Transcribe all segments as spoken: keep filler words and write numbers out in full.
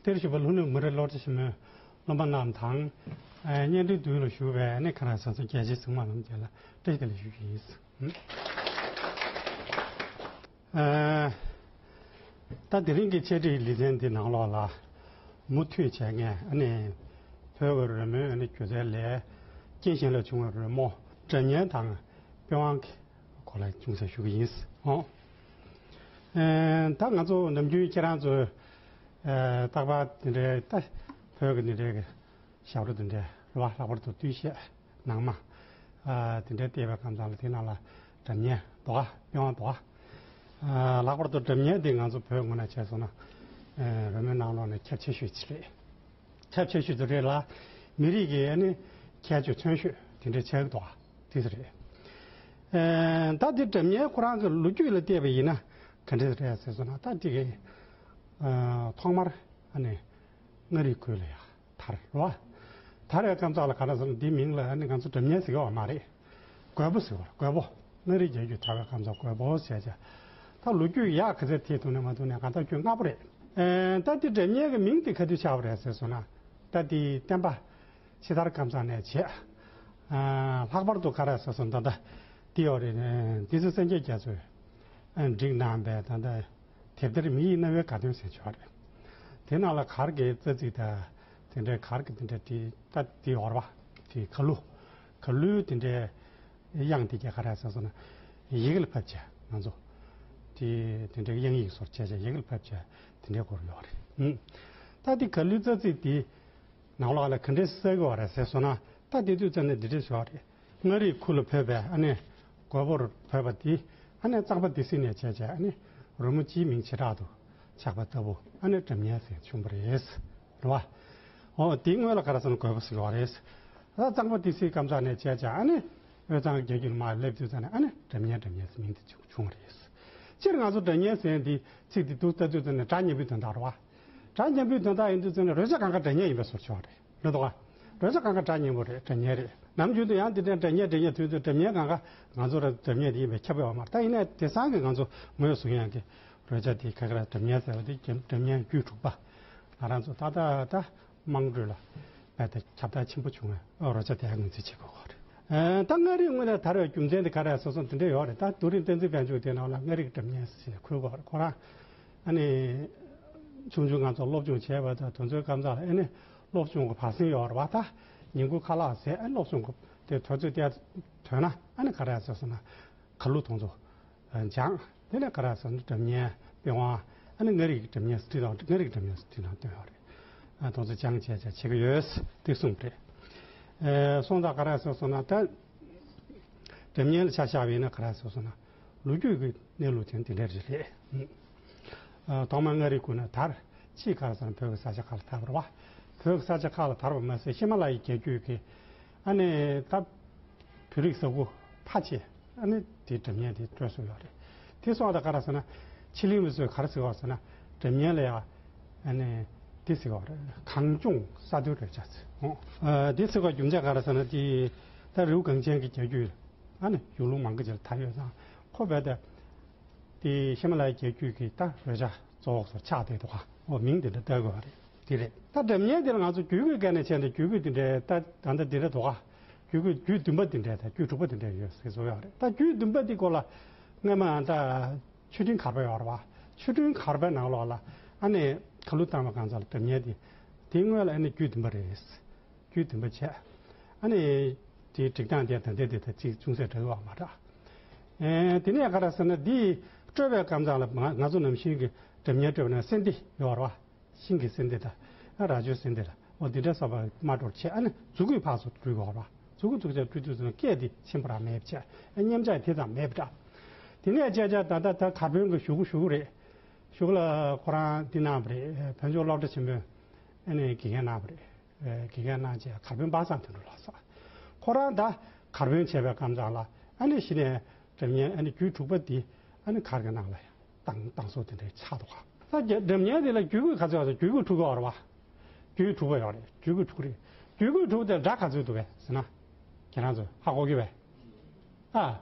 གཏེར་ཞུ་བ་ལྷོ་ནུབ་མུ་རི་བློ་བདེ་ཆེན་མོའི་སློབ་མ་རྣམས་དང་། ཨ་བརྙན་འཕྲིན་མདུན་ལ་བཞུགས་པའི་ཨ་ནི་ག་རེ་ཟེར་ཚོ་རྒྱལ་གཅེས་ཚང་མ་ལ་རྒྱལ་ལ་བཀྲ་ཤིས་བདེ་ལེགས་ཞུ་རྒྱུ་ཡིན། ཨ་ད་དེ་རིང་གི་འཆད་ཁྲིད་ལེ་ཚན་འདི་ནང་ལོགས་ལ་མུ་མཐུད་བྱས་ངས་ཨ་ནི་བོད་ཀྱི་རོལ་མོའི་ཨ་ནི་སྒྱུ་རྩལ་ལས་རྐྱེན་གཞན་ལས་བྱུང་བའི་རོལ་མོ་སྒྲ་སྙན་དང་པི་ཝང་གི་སྐོར་ལ་ཅུང་ཟད་ཞུ་གི་ཡིན། ཨོ། ཨེ་ད་ང་ཚོ་ནམ་རྒྱུན་ཁྱེད་རང་ཚོས་ཨེ་རྟག་པར་དེ་འདྲའི་ད་བོད་ཀྱི་དེ་འདྲའི་གི་ཞབས་བྲོ་དེ་འདྲའི་རེད་བ། ལྷག་པར་དུ་རྟུལ་ཞགས་ནང་མ་ཨ་དེ་འདྲའི་བལྟས་པའི་སྐབས་ལ་དེ་ནང་ལ་སྒྲ་སྙན་འདུག་ག་པི་ཝང་འདུག་ག་ཨ་ལྷག་པར་དུ་སྒྲ་སྙན་དེ་ང་ཚོ་བོད་ངོས་ནས་བྱས་སོང་ན་ཨེ་རོལ་མོའི་ནང་ལོགས་ནས་ཁྱབ་ཆེ་ཤོས་ཅིག་རེད། ཁྱབ་ཆེ་ཤོས་དེ་རེད་ལ། མི་རིགས་ཀྱི་ཨ་ནི་ཁྱད་ཆོས་མཚོན་ཤོས་དེ་འདྲའི་ཆགས་ཀྱི་འདུག་ག་དེ་རེད། ཨེ་ད་དེ་སྒྲ་སྙན་ཁོ་རང་གི་ལོ་རྒྱུས་ལ་བལྟས་པ་ཡིན་ན་ག་འདྲ་རེད་ཟེར་སོང་ན། ད་དེ་གི་ཨ་ཐོག་མར་ཨ་ནི་མངའ་རིས་ཁུལ་ལ་ཡ་དར་རེད་བ། དར་བའི་སྐབས་ལ་ག་རེ་ཟེར་ན་འདི་མིང་ལ་ཨ་ནི་ང་ཚོ་སྒྲ་སྙན་ཟེར་གི་ཡོད་མ་རེད། རྒོད་པོ་ཟེར་བ་རེད། རྒོད་པོ། མངའ་རིས་རྒྱལ་རྒྱུད་དར་བའི་སྐབས་རྒོད་པོ་ཟེར་བྱས། ད་ལོ་རྒྱུས་ཡག་ག་ཚད་ཐེབས་ཐུབ་ནས་མ་ཐུབ་ནས་གང་ལྟར་ཁྱོན་སྔ་པོ་རེད། ཨེ་ད་དེ་སྒྲ་སྙན་གི་མིང་དེ་ག་དུས་ཆགས་པ་རེད་ཟེར་སོང་ན། ད་དེ་བསྟན་པ་ཕྱི་དར་སྐབས་ནས་བྱས། ཨ་ལྷག་པར་དུ་ག་རེ་ཟེར་སོང་ད་ལྟ་དེ་ཡོད་རེད། ཨེ་འདི་ཚོ་སངས་རྒྱས་རྒྱ་མཚོས་ཨ་བསྒྲིགས་གནང་བའི་ད་ལྟ་དེབ་ཐེར་མི་ཡི་རྣ་བའི་དགའ་སྟོན་ཟེར་ཆོག་རེད། དེ་ནང་ལ་གར་གྱི་རྩ་ཚིག་དང་དེ་འདྲའི་གར་གྱི་དེ་འདྲའི་དེ་ད་དེ་ཡོད་རེད་བ། དེ་གར་གླུ། གར་གླུའི་དེ་འདྲའི་དབྱངས་དེ་ག་རེ་ཟེར་སོང་ན་ཡི་གེ་ལ་ཕབ་བྱས་ང་ཚོ་དེ་དེ་འདྲའི་དབྱངས་ཡིག་སོར་བྱས་བྱས་ཡི་གེ་ལ་ཕབ་བྱས་དེ་འདྲའི་སྐོར་ཡོད་རེད། ཨུམ། ད་དེ་གར་གླུའི་རྩ་ཚིག་དེ་ནང་ལོགས་ལ་ག་འདྲའི་གསལ་གི་ཡོད་རེད་ཟེར་སོང་ན། ད་དེ་དུས་ཙམ་ནས་འདི་འདྲ་ཞིག་ཡོད་རེད། མངའ་རིས་ཁུལ་ལ་བབས་པའི་ཨ་ནི་རྒོད་པོར་བབས་པ་དེ་ཨ་ནི་གཙང་པ་སྡེ་སྲིད་ནས་བྱས་བྱས་ཨ་ནི་རོལ་མོ་སྤྱིའི་མིང་བྱེ་བྲག་ཏུ་ཆགས་པ་ལྟ་བུ་ཨ་ནི་སྒྲ་སྙན་ཟེར་བྱུང་བ་རེད། རེད་བ། འོ་དེའི་སྔོན་ལ་ག་རེ་ཟེར་ན་རྒོད་པོ་ཟེར་བ་རེད། ད་གཙང་པ་སྡེ་སྲིད་སྐབས་ནས་བྱས་བྱས་ཨ་ནི་དབུས་གཙང་རྒྱལ་རྒྱུད་ལ་མར་སླེབས་དུས་ཙམ་ནས་ཨ་ནི་སྒྲ་སྙན་སྒྲ་སྙན་ཟེར་མིང་དེ་བྱུང་བ་རེད། སྤྱིར་ང་ཚོ་སྒྲ་སྙན་ཟེར་འདི་ཚིག་འདི་འདུག་ལྟ་དུས་ཙམ་ནས་སྒྲ་སྙན་པོའི་དོན་དག་རེད་བ། སྒྲ་སྙན་པོའི་དོན་དག་ཡིན་དུས་ཙམ་ནས་རོལ་ཆ་གང་ག་སྒྲ་སྙན་ཡིན་པའི་བཟོ་ཆོག་རེད། རེད་འདུག་ག་རོལ་ཆ་གང་ག་སྒྲ་སྙན་པོ་རེད། སྒྲ་སྙན་རེད། ནམ་རྒྱུན་དུ་ཡང་དེ་འདྲའི་སྒྲ་སྙན་སྒྲ་སྙན་ཐོས་དུས་སྒྲ་སྙན་གང་ག་ང་ཚོ་ར་སྒྲ་སྙན་དེ་ཡིན་པས་ཁྱབ་ཡོད་མ་རེད། ད་ཡིན་ནའི་དེང་སང་གི་ང་ཚོ་ངོས་བཟུང་ཡག་གི་རོལ་ཆ་དེ་ག་ག་ར་སྒྲ་སྙན་ཟེར་བ་དེ་སྒྲ་སྙན་རྒྱུད་དྲུག་པ། ང་རང་ཚོ་ད་ལྟ་ད་དམངས་ཁྲོད་ལ་དཔེ་ད་ཁྱབ་བརྡལ་ཆེན་པོ་བྱུང་བའི་རོལ་ཆ་དེ་ངོས་འཛིན་བྱེད་དགོས་ཀྱི་རེད། ཨ་ད་མངའ་རིས་དངོས་གནས་དར་བའི་རྒྱུ་མཚན་དེ་ག་རེ་སོ་སོ་དེ་འདྲ་ཡོད་རེད། ད་རྡོ་རིང་བསྟན་འཛིན་དཔལ་འབྱོར་དེ་ནང་ལ་མངའ་རིས་ཀྱི་སྒྲ་སྙན་ཟེར་འཁོད་ཀྱི་ཡོད་རེད། ཁོ་རང་ཨ་ནི་ཆུང་ཆུང་ང་ཚོ་སློབ་སྦྱོང་བྱས་པ་དང་དེ་ཚོའི་སྐབས་ལ་ཨ་ནི་སློབ་སྦྱོང་གི་བར་གསེང་ཡོད་རེད་བ། ད་ཉིན་གུང་ཁ་ལག་ཟས་ཨ་ནི་སློབ་སྦྱོང་གི་དེ་དུས་ཚོད་དེ་ཐོན་ན་ཨ་ནི་ག་རེ་སོ་སོ་ན་གར་གླུ་དེ་ཚོ་སྦྱངས། དེ་ནས་ག་རེ་ཟེར་ན་སྒྲ་སྙན་པི་ཝང་ཨ་ནི་མངའ་རིས་ཀྱི་སྒྲ་སྙན་ཟེར་དེ་དང་མངའ་རིས་ཀྱི་སྒྲ་སྙན་ཟེར་དེ་ནང་བཏོན་ཡོད་རེད། ཨ་དེ་ཚོ་སྦྱང་བྱས་བྱས་བྱེད་ཀྱི་ཡོད་དེ་གསུངས་པ་རེད། ཨེ་སོང་ཙང་ག་རེ་ཟེར་སོང་ན་ད་སྒྲ་སྙན་ལ་ཆ་བཞག་པ་ཡིན་ན་ག་རེ་ཟེར་སོང་ན་ལོ་རྒྱུས་ཀྱི་གནས་ལུགས་དེ་དེ་འདྲ་རེད། ཨ་ཐོག་མར་མངའ་རིས་ཁུལ་ནས་དར། ཕྱིས་ག་རེ་ཟེར་ན་བོད་ཀྱི་ས་ཆ་ཁག་ལ་དར་བ་རེད་བ། བོད་ཀྱི་ས་ཆ་ཁག་ལ་དར་བ་མ་ཟད་ཧི་མ་ལ་ཡའི་རྒྱལ་རྒྱུད་ཀྱི་ཨ་ནི་ད་བོད་རིགས་ཟ་ཁུ་ཕལ་ཆེར་ཨ་ནི་དེ་སྒྲ་སྙན་དེ་སྤྲོད་སྲོལ་ཡོད་རེད། དེ་སོང་ཙང་ག་རེ་ཟེར་ན་ཕྱི་གླིང་མི་ཚོས་ག་རེ་ཟེར་བ་ཟེར་ན་སྒྲ་སྙན་ལ་ཡང་ཨ་ནི་དེ་ཟེར་བ་རེད། གངས་ལྗོངས་ས་མཐོའི་རོལ་ཆ་ཟེར། ཨོ། ཨ་དེ་ཟེར་བ་རྒྱུ་མཚན་ག་རེ་ཟེར་ན་དེ་ད་རི་བོ་གངས་ཅན་གྱི་རྒྱལ་རྒྱུད་ཨ་ནི་ཡུལ་ལུང་མང་པོ་ཅིག་ལ་དར་ཡོད་ཙང་ཁོ་རྦད་དེ། དེ་ཧི་མ་ལ་ཡའི་རྒྱལ་རྒྱུད་ཀྱི་ད་རོལ་ཆ་གཙོ་བོ་ཆགས་བསྡད་འདུག་ག་འོ་མིང་དེ་འདྲ་བཏགས་དགོས་པ་རེད། དེ་རེད། ད་སྒྲ་སྙན་དེ་ལ་ང་ཚོ་རྒྱུད་སྐུད་སྐད་ནས་བྱས་ནས་རྒྱུད་སྐུད་དེ་འདྲའི་ད་ད་ལྟ་འདི་འདྲ་འདུག་ག་རྒྱུད་སྐུད་རྒྱུད་བདུན་པ་དེ་འདྲའི་ད་རྒྱུད་དྲུག་པ་དེ་འདྲའི་ཡོད་ཟེར་བཟོ་ཡོད་རེད། ད་རྒྱུད་བདུན་པ་དེ་སྐོར་ལ་སྔོན་མ་ད་མཆོད་སྤྲིན་གར་པ་ཡོད་རེད་བ། མཆོད་སྤྲིན་གར་པའི་ནང་ལོགས་ལ་ཨ་ནི་གར་གླུ་བཏང་བ་གང་ཚ་ལ་སྒྲ་སྙན་དེ་དེའི་སྔོན་ལ་ཨ་ནི་རྒྱུད་བདུན་པ་རེད། རྒྱུད་བདུན་པ་བྱས། ཨ་ནི། དེའི་སྒྲིག་སྟངས་དེ་ད་ལྟའི་དེ་ད་ཅིག་ཅུང་ཟད་འདྲ་བ་མ་འདྲ། ཨེ་དེ་ནས་ག་རེ་ཟེར་ན་འདི་སྤྲོད་པའི་སྐབས་ལ་ང་ང་ཚོ་ནམ་ཞིག་གི་སྒྲ་སྙན་སྤྲོད་པ་ན་སེ་འདི་ཡོད་རེད་བ། ཤིང་གི་སེ་འདི་དང་། ཨ་རྭ་ཅོའི་སེ་འདི་ལ་འོ་འདི་འདྲ་སོགས་པ་མ་འགྲོར་བྱས་ཨ་ནི་མཛུ་གུས་ཕར་ཚུར་འགྲུལ་དགོས་རེད་བ། མཛུ་གུ་མཛུ་གུ་བྱས་འགྲུལ་དུས་ཙམ་སྐད་དེ་ཆེན་པོ་རང་མེད་པ་བྱས་ཨ་མཉམ་བྱས་དེ་ཙམ་མེད་པ་འདྲ། དེ་ནས་བྱས་བྱས་ད་ལྟ་ད་གར་དཔོན་གྱི་ཞུ་གུ་ཞུ་གུ་རེད། ཞུ་གུ་ལ་ཁོ་རང་འདི་གནང་བ་རེད། བོད་ལྗོངས་སློབ་གྲྭ་ཆེན་པོའི་ཨ་ནི་དགེ་རྒན་གནང་བ་རེད། དགེ་རྒན་གནང་རྗེས་གར་དཔོན་པ་སངས་དོན་གྲུབ་ལགས་སོ། ཁོ་རང་ད་གར་དཔོན་བྱས་པའི་སྐབས་ལ་ཨ་ནི་གཞི་ནས་སྒྲ་སྙན་ཨ་ནི་རྒྱུད་དྲུག་པ་འདི་ཨ་ནི་གར་གྱི་ནང་ལ་བཏང་བཏང་སྲོལ་དེ་འདྲའི་ཆགས་འདུག་ག་ད་སྒྲ་སྙན་འདི་ལ་རྒྱུད་སྐུད་ག་ཚོད་ཡོད་རེད། རྒྱུད་སྐུད་དྲུག་ཡོད་རེད་བ། རྒྱུད་དྲུག་པ་ཡོད་རེད། རྒྱུད་སྐུད་དྲུག་རེད། རྒྱུད་སྐུད་དྲུག་དེ་སྒྲ་ག་ཚོད་འདུག་བས་ཟེར་ན། ཁྱེད་རང་ཚོ་ཧ་གོ་གི་བས། ཨ།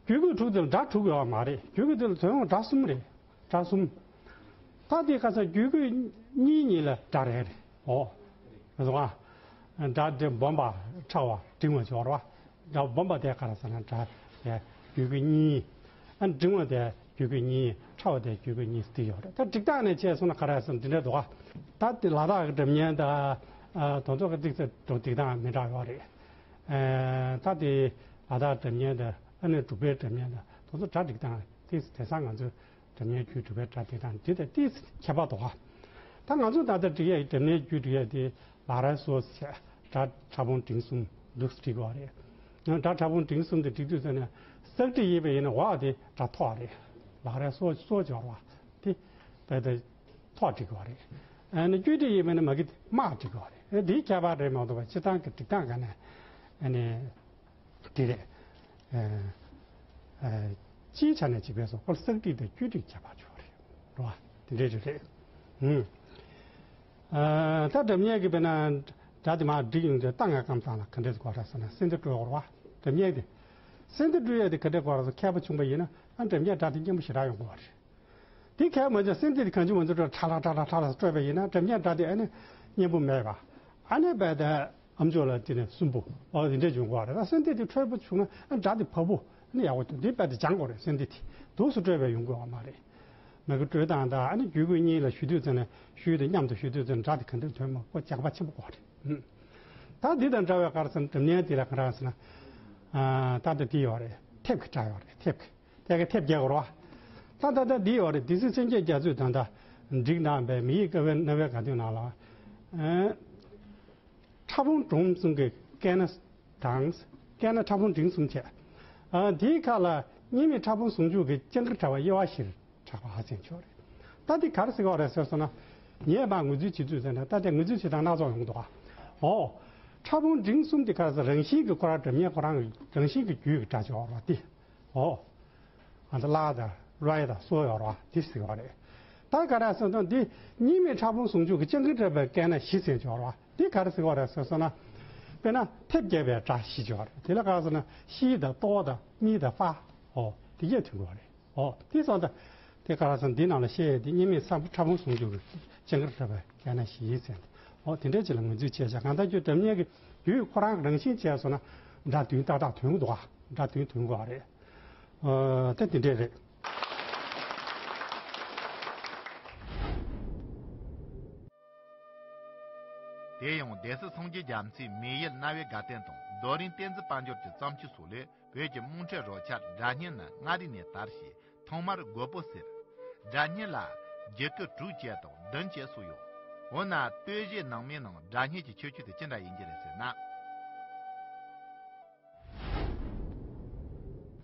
རྒྱུད་སྐུད་དྲུག་དེ་ལ་སྒྲ་དྲུག་ཡོད་མ་རེད། རྒྱུད་སྐུད་དེ་ལ་དོན་ཡོད་སྒྲ་གསུམ་རེད། སྒྲ་གསུམ། ད་དེ་ཁ་སང་རྒྱུད་སྐུད་གཉིས་གཉིས་ལ་སྒྲ་རེ་རེ། ཨོ། རེད་སོང་ཨ། སྒྲ་དེ་སྦོམ་པ་ཕྲ་བ་འབྲིང་བ་ཅིག་ཡོད་རེད་བ། སྒྲ་སྦོམ་པ་དེ་ག་རེ་ཟེར་ན་སྒྲ་དེ་རྒྱུད་སྐུད་གཉིས། ཨ་འབྲིང་བ་དེ་རྒྱུད་སྐུད་གཉིས། ཕྲ་བ་དེ་རྒྱུད་སྐུད་གཉིས་སུ་དེ་ཡོད་རེད། ད་སྒྲིག་སྟངས་ནས་བྱས་སོང་ན་ག་རེ་ཟེར་ན་འདི་འདྲ་འདུག་ཨ། ད་དེ་ལ་དྭགས་ཀྱི་སྒྲ་སྙན་དང་། ཨ། དེ་ཚོ་གི་ཏོག་ཙམ་སྒྲ་སྒྲིག་སྟངས་མི་འདྲ་བ་ཡོད་རེད། ཨ། ད་དེ་ལ་དྭགས་སྒྲ་སྙན་དང་ཨ་ནི་འབྲུག་པའི་སྒྲ་སྙན་དང་དེ་ཚོ་སྒྲ་སྒྲིག་སྟངས་དེ་དེང་སང་ང་ཚོའི་སྒྲ་སྙན་རྒྱུད་འབྲུག་པའི་སྒྲ་སྒྲིག་སྟངས་འདི་དང་དེ་ཁྱད་པར་འདུག་ག། ད་ང་ཚོ་ད་ལྟ་སྒྲིག་ཡས་སྒྲ་སྙན་རྒྱུད་སྒྲིག་ཡས་དེ་ལ་རས་སོ་ཟེར་སྒྲ་ཕྲ་ཕུང་འབྲིང་གསུམ་འདུག་སེ་སྒྲིག་གི་རེད། སྒྲ་ཕྲ་ཕུང་འབྲིང་གསུམ་དེ་སྒྲིག་དུས་ཙམ་ནས་གསེག་སྒྲིག་ཡིན་པ་ཡིན་ན་འོག་དེ་སྒྲ་མཐོ་བ་རེད། ལ་རས་སོ་སོ་སྦྱོར་བ་དེ་ད་ལྟ་མཐོ་སྒྲིག་གི་རེད། ཨ་ནི་བསྐྱོད་སྒྲིག་ཡིན་པ་ཡིན་ན་མ་གི་དམའ་སྒྲིག་གི་རེད། འདིའི་ཁྱད་པར་རེད་མ་གཏོགས་པ་སྤྱིར་བཏང་གི་སྒྲིག་སྟངས་ག་ནས་ཨ་ནི། དེ་རེད། ཨ། ཨ། སྤྱིའི་ཆ་ནས་བྱས་པས་སོ་ཁོ་གསེག་སྒྲིག་དང་བསྐྱོད་སྒྲིག་ཁྱད་པར་ཆེ་བ་རེད། རེད་བ། དེ་འདྲའི་རེད། ཨུ། ཨ། ད་སྒྲ་སྙན་གྱི་དཔེར་ན་སྒྲ་དེ་མར་སྒྲིག་ཡོང་དུས་ད་ང་ཀམ་ཚང་ལ་ག་འདྲས་དགོས་རེད་ཟེར་ན་སེང་ལྡེང་སྤྲོད་དགོས་རེད་བ། སྒྲ་སྙན་དེ། སེང་ལྡེང་སྤྲོད་ཡས་དེ་ག་འདྲས་དགོས་རེད་ཟེར་མཁས་པོ་བྱུང་པ་ཡིན་ན་ཨ་སྒྲ་སྙན་སྒྲ་དེ་སྙན་པོ་ཞེ་དྲག་ཡོང་དགོས་པ་རེད། དེ་གལ་མ་ཆགས་སེང་ལྡེང་དེ་གང་བྱུང་མང་བྱུང་སྤྲོད་ཁྲ་ལ་ཁྲ་ལ་ཁྲ་ལ་སྤྲོད་པ་ཡིན་ན་སྒྲ་སྙན་སྒྲ་དེ་ཨ་ནི་སྙན་པོ་མེད་པ། ཨ་ནི་རྦད་དེ་ཨམ་ཅོག་ལ་དེ་ནས་སུན་པོ་ཨོ་དེ་འདྲས་བྱུང་གི་རེད། ད་སེང་ལྡེང་དེ་འཕྲོད་པོ་བྱུང་ན་ཨ་སྒྲ་དེ་བབ་པོ་ཨ་ནི་ཡག་པོ་འདུག་དེ་རྦད་དེ་སྦྱང་དགོས་རེད། སེང་ལྡེང་དེ་འདུག་སེ་སྤྲོད་པས་ཡོང་གི་ཡོད་མ་རེད། མ་གི་སྤྲོད་སྟངས་དང་ཨ་ནི་རྒྱུད་སྐུད་གཉིས་ལ་ཞུ་དུས་ཙམ་ནས་ཞུས་དེ་མཉམ་དུ་ཞུ་དུས་ཙམ་ནས་སྒྲ་དེ་ག་འདྲས་ཐོན་མ་ཁོ་སྦྱངས་པ་ཆེན་པོ་དགོས་རེད། ད་འདི་དང་འདྲ་བའི་ག་རེ་ཟེར་ན་སྒྲ་སྙན་དེ་ལ་ག་རེ་ཟེར་ན། ཨ། ད་ལྟ་འདི་ཡོད་རེད། ཐེབས་ཀྱི་སྒྲ་ཡོད་རེད། ཐེབས་ཀྱི། དེ་ག་ཐེབས་རྒྱག་དགོས་རེད་བ། ད་ད་ལྟ་འདི་ཡོད་རེད། དེ་ཚོ་སེམས་བསྐྱེད་རྒྱ་མཚོས་ད་ལྟ་བསྒྲིགས་གནང་བའི་མི་ཡི་དཀའ་བའི་རྣ་བའི་དགའ་སྟོན་ནང་ལ། ཨ། ཕྲ་ཕུང་འབྲིང་གསུམ་གྱི་སྐད་སྣ་དང་། སྐད་སྣ་ཕྲ་ཕུང་འབྲིང་གསུམ་བྱས། ཨ། དེའི་ཁ་ལ་སྙན་མིག་ཕྲ་ཕུང་ཟུང་འཇུག་གི་སྤྱན་དཀར་ཕྲ་བ་དབྱེ་བ་བཞིར་གྲགས་པ་ཟེར་ཆོག་རེད། ད་འདི་ག་རེ་ཟེར་གྱི་ཡོད་རེད་ཟེར་སོང་ན། ངས་མར་ངོས་འཛིན་བྱེད་དུས་ཟེར་ན་ད་ལྟའི་ངོས་འཛིན་བྱེད་སྟངས་སྣ་ཚོགས་ཡོང་གི་འདུག་ག། ཨོ། ཕྲ་ཕུང་འབྲིང་གསུམ་དེ་ག་རེ་ཟེར་རང་བཞིན་གྱི་ཁོ་རང་སྒྲ་སྙན་ཁོ་རང་གི་རང་བཞིན་གྱི་རྒྱུད་ཀྱི་སྒྲ་ཅིག་ཡོད་རེད་བ་དེ། ཨོ། ང་ཚོ་ལ་དང་ར་དང་སོ་ཡོད་རེད་བ་དེ་ཟེར་གྱི་ཡོད་རེད། ད་ག་རེ་ཟེར་ན་འདི་སྙན་མིག་ཕྲ་ཕུང་ཟུང་འཇུག་གི་སྤྱན་དཀར་ཕྲ་བའི་སྐད་སྣ་བཞི་ཟེར་གྱི་ཡོད་རེད་བ། འདི་ག་རེ་ཟེར་གྱི་ཡོད་རེད་ཟེར་སོང་ན། དཔེར་ན་ཐེབས་རྒྱག་པའི་སྒྲ་བཞི་ཅིག་ཡོད་རེད། དེ་ལ་ག་རེ་ཟེར་ན་ཤི་དང་ཏོ་དང་མི་དང་ཧྥ། ཨོ། དེ་གས་ཐོན་གྱི་ཡོད་རེད། ཨོ། དེ་སོང་ཙང་། དེ་ག་རེ་ཟེར་འདི་ནང་ལ་བཤད་ཡས་དེ་སྙན་མིག་ཕྲ་ཕུང་ཟུང་འཇུག་གི་སྤྱན་དཀར་ཕྲ་བའི་སྐད་སྣ་བཞི་ཟེར་ཏེ། ཨོ། དེ་འདྲའི་ཅིག་ལ་ངོས་འཛིན་བྱས་ཤག་གང་ལྟར་ཁྱོད་སྒྲ་སྙན་གྱི་རྒྱུད་ཁོ་རང་གི་རང་བཞིན་བྱས་སོང་ན་སྒྲ་བདུན་ཏག་ཏག་ཐོན་གྱི་འདུག་ག། སྒྲ་བདུན་ཐོན་གྱི་རེད། ཨོ། ད་དེ་འདྲས་རེད། དེ་ཡང་སྡེ་སྲིད་སངས་རྒྱས་རྒྱ་མཚོའི་མེ་ཡི་རྣ་བའི་དགའ་སྟོན་དང་རྡོ་རིང་བསྟན་འཛིན་དཔལ་འབྱོར་གྱི་བརྩམས་ཆོས་སོགས་ལས། བོད་ཀྱི་དམངས་ཁྲོད་རོལ་ཆ་སྒྲ་སྙན་ནི་མངའ་རིས་ནས་དར་ཞིང་ཐོག་མར་རྒོད་པོ་ཟེར། སྒྲ་སྙན་ལ་རྒྱུད་སྐུད་དྲུག་ཅེས་དང་བདུན་ཅེས་སུ་ཡོད། འོ་ན་སྟོད་གཞས་ནང་མའི་ནང་སྒྲ་སྙན་གྱི་ཁྱད་ཆོས་དེ་ཅི་འདྲ་ཡིན་གྱི་རེད་ཟེར་ན།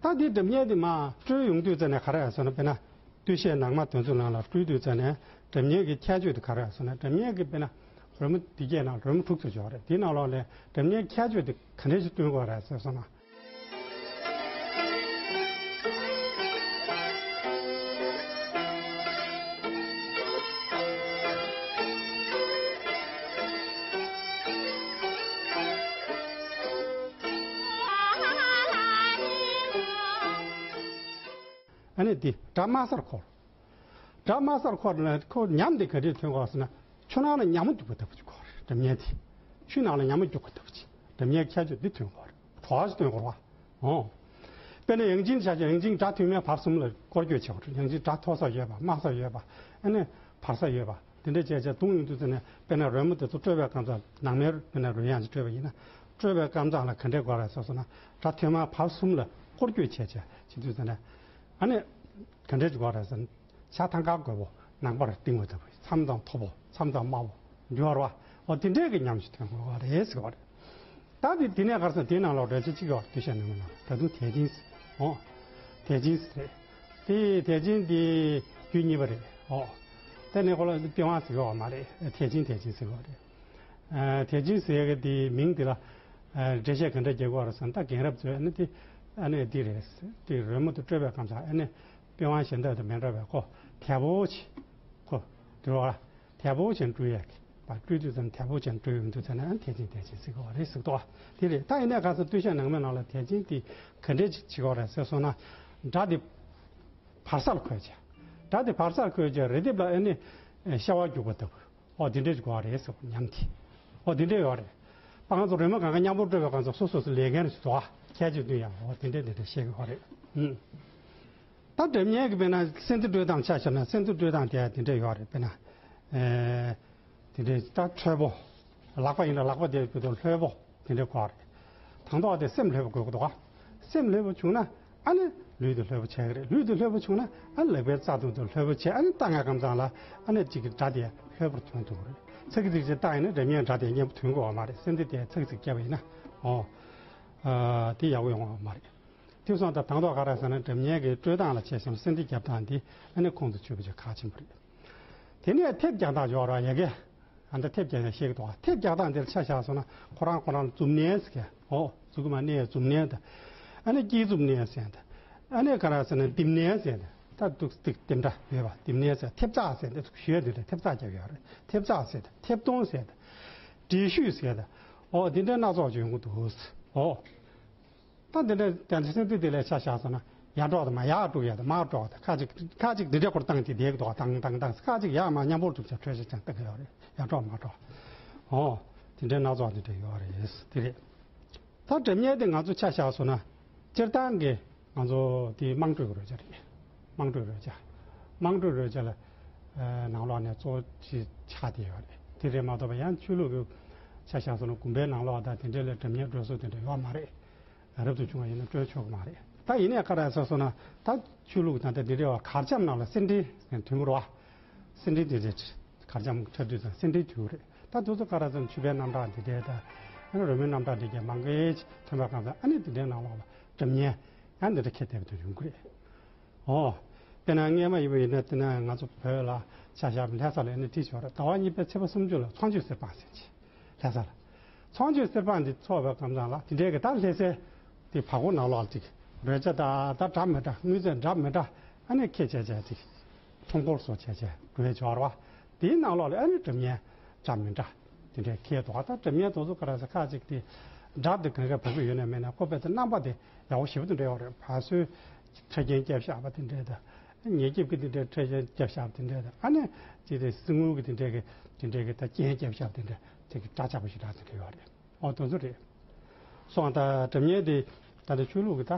ད་འདི་སྒྲ་སྙན་དེ་མར་སྤྲོད་ཡོང་དུས་ཙམ་ནས་ག་རེ་ཡོད་ཟེར་ན། དཔེར་ན་སྟོད་གཞས་ནང་མ་དེ་ཚོ་ནང་ལ་སྤྲོད་དུས་ཙམ་ནས་སྒྲ་སྙན་གྱི་ཁྱད་ཆོས་དེ་ག་རེ་ཡོད་ཟེར་ན། སྒྲ་སྙན་གྱི་དཔེར་ན་རོལ་མོ་འདི་གས་ནང་རོལ་མོ་དྲུག་ཅུ་ཡོད་རེད། དེའི་ནང་ལོགས་ནས་སྒྲ་སྙན་ཁྱད་ཆོས་དེ་ག་འདྲས་ཞིག་སྟོན་དགོས་རེད་ཟེར་སོང་ན། ཨ་ནི་འདི་སྒྲ་དམའ་སར་འཁོར། སྒྲ་དམའ་སར་འཁོར་ན་ཁོ་ཉམས་དེ་ག་འདྲས་ཐོན་གོ་ཟེར་ན། ཆུ་ནང་ལ་ཉ་མོ་རྒྱུག་པ་ལྟ་བུ་ཅིག་གོ་རེད། སྒྲ་སྙན་དེ། ཆུ་ནང་ལ་ཉ་མོ་རྒྱུག་པ་ལྟ་བུ་ཅིག་སྒྲ་སྙན་ཁྱད་ཆོས་འདི་ཐོན་གོ་རེད། གྲོགས་ཅིག་ཐོན་གོ་རེད་བ། ཨོ། དཔེར་ན་ཡང་ཅིན་ཆ་ཆ་ཡང་ཅིན་སྒྲ་ཐོན་མེད་བར་གསུམ་ལ་སྐོར་སྐྱོད་བྱེད་དགོས་རེད། ཡང་ཅིན་སྒྲ་མཐོ་ས་ཡོད་པ་དམའ་ས་ཡོད་པ། ཨ་ནི་བར་ས་ཡོད་པ། དེ་འདྲ་བྱས་བྱས་བརྡུང་ཡོང་དུས་ཙམ་ནས་དཔེར་ན་རོལ་མོ་དེ་ཚོ་དཀྲོལ་བའི་སྐབས་སུ་ནང་མའི་དཔེར་ན་རོལ་དབྱངས་ཅིག་དཀྲོལ་བ་ཡིན་ན། དཀྲོལ་བའི་སྐབས་སུ་ལ་ག་འདྲས་དགོས་རེད་ཟེར་སོང་ན། སྒྲ་ཐོན་མ་བར་གསུམ་ལ་སྐོར་སྐྱོད་བྱས་བྱས་བྱེད་དུས་ཙམ་ནས། ཨ་ནི་ག་འདྲས་ཅིག་དགོས་རེད་ཟེར་ན། ཇ་ཐང་ཀ་རྒོད་པོ་ནང་པར་བཏིང་བ་ལྟ་བུ། མཚམས་མཚམས་མཐོ་པོ་མཚམས་མཚམས་དམའ་བོ་འདི་ཡོད་རེད་བ། འོ་དེ་འདྲས་ཀྱི་ཉམས་ཤིག་ཐོན་དགོས་རེད་ཟེར་བ་རེད། ད་དེ་དེ་ནས་ག་རེ་ཟེར། དེའི་ནང་ལོགས་རེ་ཆ་གཅིག་ཡོད་རེད། སྟོད་གཞས་ནང་མའི་ནང་ད་དུང་དད་ཅན་ཟེར། ཨོ། དད་ཅན་ཟེར་རེད། དེ་དད་ཅན་དེ་རྒྱུད་གཉིས་པ་རེད། ཨོ། དེ་ནས་ཁོ་ལ་པི་ཝང་ཟེར་གྱི་ཡོད་མ་རེད། དད་ཅན་དད་ཅན་ཟེར་གྱི་ཡོད་རེད། ཨ། དད་ཅན་ཟེར་གྱི་དེའི་མིང་དེ་ལ། ཨ། འགྲེལ་བཤད་ག་འདྲ་རྒྱག་གི་ཡོད་རེད་ཟེར་ན། ད་རྒན་རབས་ཚོས་ཨ་ནི་དེ་ཨ་ནི་འདི་རེད། དེ་རོལ་མོ་དེ་དཀྲོལ་བའི་སྐབས་སུ་ཨ་ནི་པི་ཝང་གཞན་དག་དང་མི་འདྲ་བའི་ཁོ་དལ་པོ་ཆེ། ཁོ་དུ་བ་དལ་པོ་ཆེ་དཀྲོལ་ཡས་ཀྱི། བ་དཀྲོལ་དུས་ཙམ་དལ་པོ་ཆེ་དཀྲོལ་ཡོང་དུས་ཙམ་ནས་ཨ་ནི་དད་ཅན་དད་ཅན་ཟེར་གྱི་ཡོད་རེད་ཟེར་གྱི་འདུག་བ། དེ་རེད། ད་ཡིན་ནའི་ག་རེ་ཟེར། སྟོད་གཞས་ནང་མའི་ནང་ལ་དད་ཅན་དེ་ག་འདྲས་ཅིག་བྱེད་ཀྱི་ཡོད་རེད་ཟེར་སོང་ན། སྒྲ་དེ་བར་སར་འཁོད་བྱས། སྒྲ་དེ་བར་སར་འཁོད་བྱས་རེ་ལྡེབས་ལ་ཨ་ནི་ ཤ་བ་རྒྱུག་པ་ལྟ་བུ། ཨོ་དེ་འདྲས་ཅིག་དགོས་པ་རེད་ཟེར་བ་ཉམས་དེ། ཨོ་དེ་འདྲས་ཡོད་རེད། པ་ང་ཚོ་རོལ་མོ་གང་ག་མཉམ་པོ་དཀྲོལ་བའི་སྒང་ཚོ་སོ་སོ་སོ་ལས་འགན་ཞིག་འདུག་ཨ། ཁྱད་ཆོས་བསྟུན་ཡག་ཨོ་དེ་འདྲས་དེ་འདྲས་བཤད་དགོས་པ་རེད། ཨུམ། ད་སྒྲ་སྙན་གྱི་དཔེར་ན་སེམས་གཏམ་དཀྲོལ་སྟངས་ཆ་བཞག་ན་སེམས་གཏམ་དཀྲོལ་སྟངས་དེ་དེ་འདྲས་ཡོད་རེད། དཔེར་ན། ཨེ། དེ་འདྲས་ད་ལྷོད་པོ། ལག་པ་ཡིན་ན་ལག་པ་དེ་བརྒྱུད་དུ་ལྷོད་པོ་དེ་འདྲས་དགོས་རེད། དང་ཐོག་དེ་སེམས་ལྷོད་པོ་དགོས་ཀྱི་འདུག་ག་སེམས་ལྷོད་པོ་བྱུང་ན་ཨ་ནི་ལུས་དེ་ལྷོད་པོ་ཆགས་ཀྱི་རེད། ལུས་དེ་ལྷོད་པོ་བྱུང་ན་ཨ་ནི་ལག་པའི་རྩ་དུང་དུ་ལྷོད་པོ་བྱས། ཨ་ནི་ལྟ་སྔ་ཁམས་ཚང་ལ་ཨ་ནི་གཅིག་གི་སྒྲ་དེ་ལྷོད་པོར་ཐོན་ཐུབ་ཀྱི་རེད། ཚ་གི་ཚིག་ཅིག་བཏང་ཡིན་ན་སྒྲ་སྙན་སྒྲ་དེ་སྙན་པོ་ཐོན་དགོས་པ་མ་རེད། སེམས་གཏམ་དེ་ཚ་གི་ཚིག་བརྒྱབ་པ་ཡིན་ན་ཨོ། ཨ། དེ་ཡག་པོ་ཡོང་བ་མ་རེད། དེ་སོང་ཙང་དང་ཐོག་ག་རེ་ཟེར་ན་སྒྲ་སྙན་གྱི་དཀྲོལ་སྟངས་ལ་བྱས་སོང་སེམས་གཏམ་བརྒྱབ་སྟངས་འདི་ཨ་ནི་ཁོང་དུ་ཆུད་པ་ཅིག་ཁག་ཆེན་པོ་རེད། དེ་ནས་ཐེབས་རྒྱག་སྟངས་སྦྱོར་བ་ཡ་གི། ཨ་ད་ཐེབས་རྒྱག་ནས་བཤད་ཀྱི་འདུག་ཐེབས་རྒྱག་སྟངས་འདིར་ཆ་བཞག་སོང་ན་ཁོ་རང་ཁོ་རང་ལ་འཛུབ་གནོན་ཟེར་གྱི། ཨོ་མཛུབ་གུ་མ་གནོན་འཛུབ་གནོན་དང་། ཨ་ནི་དཀྱིལ་འཛུབ་གནོན་ཟེར་དང་། ཨ་ནི་ག་རེ་ཟེར་ན་རྡེབ་གནོན་ཟེར་དང་། ད་འདུག་སྟེགས་རྡེབ་འདྲ་ཡོད་པ་རྡེབ་གནོན་ཟེར། ཐེབས་ཚགས་ཟེར་དང་འདུག་ཞུ་ཡ་འདི་འདྲ་ཐེབས་ཚགས་རྒྱག་ཡོད་རེད། ཐེབས་ཚགས་ཟེར་དང་ཐེབས་གཏོང་ཟེར་དང་། འགྲེལ་བཤད་ཟེར་དང་། ཨོ་འདི་འདྲ་སྣ་ཚོགས་ཅིག་ཡོང་གི་འདུག་ཨོ། ད་འདི་འདྲ་དེ་འདྲ་སེམས་གཏམ་དེ་ལ་ཆ་བཞག་སོང་ན་ཡར་དཀྲོག་དང་མར་ཡར་དཀྲོག་ཡ་དང་མར་དཀྲོག་དང་ཁ་ཅིག་ཁ་ཅིག་འདི་འདྲ་སྐོར་བཏང་དེ་བསྡད་ཀྱི་འདུག་དང་དང་དང་ཁ་ཅིག་ཡར་མར་མཉམ་པོར་གྲུབ་ཅིང་འཕྲོས་ཤིག་ཀྱང་བཏང་གི་ཡོད་རེད། ཡར་དཀྲོག་མར་དཀྲོག་ཨོ། དེ་འདྲའི་སྣ་ཚོགས་དེ་འདྲ་ཡོད་རེད། དེ་རེད། ད་སྒྲ་སྙན་དེ་ང་ཚོ་ཆ་བཞག་སོང་ན་སྤྱིར་བཏང་གི་ང་ཚོ་དེ་དམངས་ཁྲོད་ཀྱི་རོལ་ཆ་རེད། དམངས་ཁྲོད་རོལ་ཆ། དམངས་ཁྲོད་རོལ་ཆ་ལ་ནང་ལོགས་ནས་གཙོ་ཆེ་ཆགས་བསྡད་ཡོད་རེད། དེ་རེད་མ་གཏོགས་པ་ཡང་ཆོས་ལུགས་ཀྱི་ཆ་བཞག་སོང་ན་དགོན་པའི་ནང་ལོགས་དང་དེ་འདྲའི་ལ་སྒྲ་སྙན་དཀྲོལ་ས་དེ་འདྲ་ཡོད་མ་རེད། རབ་ཏུ་བྱུང་བ་ཡིན་ན་སྤྲོད་ཆོག་གི་མ་རེད། ད་ཡིན་ནའི་ག་རེ་ཟེར་སོང་ན་ད་ཆོས་ལུགས་དང་ད་འདི་འདྲ་བ་གར་འཆམ་ནང་ལ་སེར་འབྲས་ཟེར་མཐུན་གྱི་རེད་བ། སེར་འབྲས་འདི་འདྲ་གར་འཆམ་འཁྲབ་དུས་ཙང་སེར་འབྲས་མཐུན་གྱི་རེད། ད་དེ་ཚོ་ག་རེ་ཟེར་ན་མཆོད་པའི་རྣམ་གྲངས་འདི་འདྲ་དང་ཨ་ནི་རོལ་མོའི་རྣམ་གྲངས་འདི་འདྲ་མང་པོ་ཞིག་ཐོན་པ་གང་ལྟར་ཨ་ནི་འདི་འདྲའི་ནང་ལོགས་ལ་སྒྲ་སྙན་ཡང་འདི་འདྲ་ཁྱེར་བསྡད་པ་དེ་ཡོང་གི་རེད། ཨོ། དཔེར་ན་སྔས་མ་ཡིན་པ་ཡིན་ན་དེ་ན་ང་ཚོ་བོད་ལ་ཆ་བཞག་པའི་ལྷ་ས་ལ་ཨ་ནི་བྲིས་ཡོད་རེད། ཟླ་བ་གཉིས་པའི་ཚེས་པ་སུམ་ཅུ་ལ་ཚངས་སྤྱོད་གསེར་སྤང་ཟེར་གྱི། ལྷ་ས་ལ། ཚངས་སྤྱོད་གསེར་སྤང་འདི་ཚོགས་པའི་སྐབས་ཙམ་ལ་དེ་འདྲའི་གི་ད་ལྷ་སའི་དེ་བར་སྐོར་ནང་ལོགས་ལ་ཅིག་རོལ་ཆ་ད་ད་འདྲ་མི་འདྲ་དངོས་རྫས་འདྲ་མི་འདྲ་ཨ་ནི་ཁྱེར་བྱས་བྱས་ཅིག་ཁྲོམ་སྐོར་སོགས་བྱས་བྱས་རོལ་ཆ་རེད་བ། དེའི་ནང་ལོགས་ལ་ཨ་ནི་སྒྲ་སྙན་འདྲ་མི་འདྲ་དེ་འདྲའི་ཁྱེར་འདུག་ད་སྒྲ་སྙན་དེ་ཚོ་ག་རེ་ཟེར་ཁ་ཅིག་དེ་སྒྲ་དེ་ག་ག་བབས་ཀྱི་ཡོད་ན་མེད་ན་ཁོ་པས་དེ་རྣམ་པ་དེ་ཡག་པོ་ཞེ་པོ་དེ་འདྲ་ཡོད་རེད། བ་སོའི་ཕྲ་རྒྱན་བརྒྱབ་བཞག་པ་དེ་འདྲའི་དང་། ཉེ་སྐྱིབས་ཀྱི་དེ་འདྲའི་ཕྲ་རྒྱན་བརྒྱབ་བཞག་པ་དེ་འདྲའི་དང་ཨ་ནི་ཅིག་དེ་གསེར་དངུལ་གྱི་དེ་འདྲའི་གི་དེ་འདྲའི་གི་ད་རྒྱན་བརྒྱབ་བཞག་པ་དེ་འདྲ་དེ་གི་སྒྲ་ཆགས་པོ་ཞེ་དྲག་དེ་འདྲ་ཡོད་རེད། ཨོ་དེ་ཚོ་རེད། སོང་ད་སྒྲ་སྙན་དེ་ད་ལྟ་ཆོས་ལུགས་ཀྱི་ད་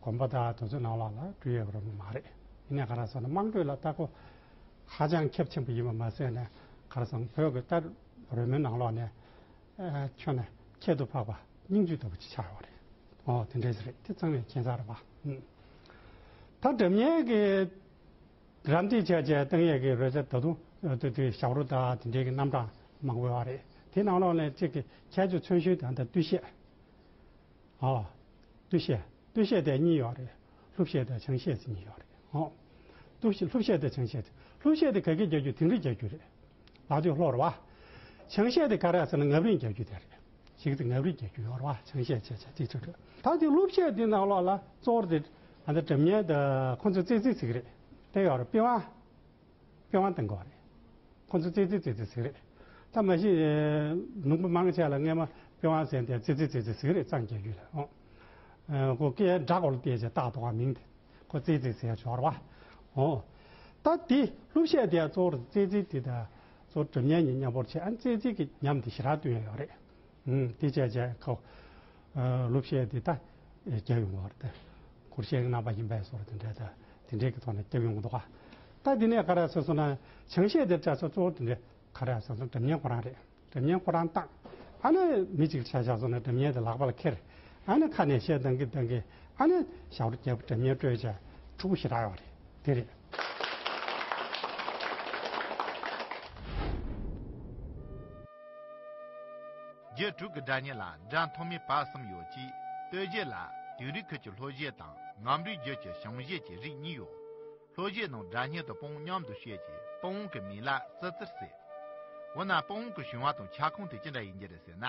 དགོན་པ་དང་དེ་ཚོའི་ནང་ལོགས་ལ་འགྲུལ་ཡས་རོལ་མོ་མ་རེད། ཡིན་ནའི་ག་རེ་ཟེར་ན་དམངས་ཁྲོད་ལ་ད་ཁོ་ཧ་ཅང་ཁྱབ་ཆེན་པོ་ཡིན་པ་མ་ཟད་ནས་ག་རེ་ཟེར་ན་བོད་ཀྱི་ད་རོལ་མོའི་ནང་ལོགས་ནས་ཨ་ཁྱོན་ནས་ཁྱད་དུ་འཕགས་པ་སྙིང་བཅུད་ལྟ་བུ་ཅིག་ཆགས་ཡོད་རེད། ཨོ་དེ་འདྲས་རེད། དེ་ཚང་མས་མཁྱེན་གསལ་རེད་པ། ཨུམ། ད་སྒྲ་སྙན་གྱི་རམ་འདེགས་བྱས་བྱས་བཏང་ཡས་ཀྱི་རོལ་ཆ་ད་དུང་དེ་དེ་ཞབས་བྲོ་དང་དེ་འདྲའི་གི་རྣམ་གྲངས་མང་པོ་ཡོད་རེད། དེ་ནང་ལོགས་ནས་གཅིག་གི་ཁྱད་ཆོས་མཚོན་བྱེད་དང་ད་བསྟོད་བཤད། ཨོ། བསྟོད་བཤད། བསྟོད་བཤད་དེ་གཉིས་ཡོད་རེད། གླུ་བཤད་དང་བྱང་བཤད་ཟེར་གཉིས་ཡོད་རེད། ཨོ། གླུ་བཤད་གླུ་བཤད་དང་བྱང་བཤད། གླུ་བཤད་དེ་ག་གེ་རྒྱག་རྒྱུ་དིང་རི་རྒྱག་རྒྱུ་རེད། ལག་ཐོག་ལྷོ་རེད་བ། བྱང་བཤད་དེ་ག་རེ་ཟེར་ན་ངམ་རིང་རྒྱག་རྒྱུ་དེ་རེད། ཞིག་དེ་ངམ་རིང་རྒྱག་རྒྱུ་ཡོད་རེད་བ། བྱང་བཤད་བྱས་བྱས་དེ་ཚོ་རེད། ད་དེ་གླུ་བཤད་དེ་ནང་ལོགས་ལ་གཙོ་བོར་དེ་ད་ལྟ་སྒྲ་སྙན་དང་ཁོང་ཚོས་རྩེད་རྩེད་ཟེར་གི་རེད། དེ་ཡོད་རེད། པི་ཝང་། པི་ཝང་བཏང་གི་ཡོད་རེད། ཁོང་ཚོས་རྩེད་རྩེད་རྩེད་རྩེད་ཟེར་གི་རེད། ད་མ་གཞི་ལུང་པ་མང་ཆེ་ལ་སྔས་མ་པི་ཝང་ཟེར་དེ་རྩེད་རྩེད་རྩེད་རྩེད་ཟེར་གི་རེད། གཙང་རྒྱག་རྒྱུ་ལ་ཨོ། ཁོ་སྐད་སྒྲ་སྐོར་ལ་བལྟས་བྱས་བཏགས་འདུག་ག་མིང་དེ། ཁོ་རྩེད་རྩེད་ཟེར་ཡ་ཅིག་ཡོད་རེད་བ། ཨོ། ད་དེ་གླུ་བཤད་དེ་གཙོ་བོར་རྩེད་རྩེད་དེ་དང་གཙོ་བོ་སྒྲ་སྙན་གཉིས་མཉམ་པོར་བྱས། ཨ་རྩེད་རྩེད་ཀྱི་ཉམས་དེ་ཞེ་དྲག་སྟོན་ཡ་ཡོད་རེད། ཨུམ། དེ་བྱས་བྱས་ཁོ། ཨ། གླུ་བཤད་དེ་ད་རྒྱབ་ཡོང་བ་རེད་དེ། སྐོར་བཤད་ཀྱི་རྣམ་པ་ཡིན་པས་སོགས་དེ་འདྲ་ད་དེ་འདྲའི་གི་ཐོག་ནས་རྒྱབ་ཡོང་གི་འདུག་ག་ད་དེ་ནས་ག་རེ་ཟེར་སོང་ན་བྱང་བཤད་དེ་སྐྲ་ཚོ་གཙོ་བོ་དེ་འདྲ་ག་རེ་ཟེར་སོང་། སྒྲ་སྙན་ཁོ་རང་རེད། སྒྲ་སྙན་ཁོ་རང་བཏང་། ཨ་ནི་མི་གཅིག་ཆ་བཞག་སོང་ན་སྒྲ་སྙན་དེ་ལག་པ་ལ་ཁྱེར། ཨ་ནི་ཁ་ནས་བཤད་བཏང་གི་བཏང་གི། ཨ་ནི་ཞབས་བྲོ་རྒྱབ་སྒྲ་སྙན་དཀྲོལ་བྱས་འཁྲུག་པོ་ཞེ་དྲག་ཡོད་རེད། དེ་རེད། རྒྱུད་དྲུག་གི་སྒྲ་སྙན་ལ་སྒྲ་མཐོ་དམན་བར་གསུམ་ཡོད་ཅིང་། སྟོད་གཞས་ལ་དིང་རིའི་ཁུལ་གྱི་ལྷོ་གཞས་དང་ངམ་རིང་རྒྱུད་ཀྱི་བྱང་གཞས་ཀྱི་རིགས་གཉིས་ཡོད། ལྷོ་གཞས་ནང་སྒྲ་སྙན་དང་པི་ཝང་མཉམ་དུ་བཤད་ཅིང་པི་ཝང་གི་མིང་ལ་ཙི་ཙིར་ཟེར། འོ་ན་པི་ཝང་གི་བྱུང་བ་དང་ཁྱབ་ཁོངས་དེ་ཅི་འདྲ་ཡིན་རྒྱུ་རེད་ཟེར་ན།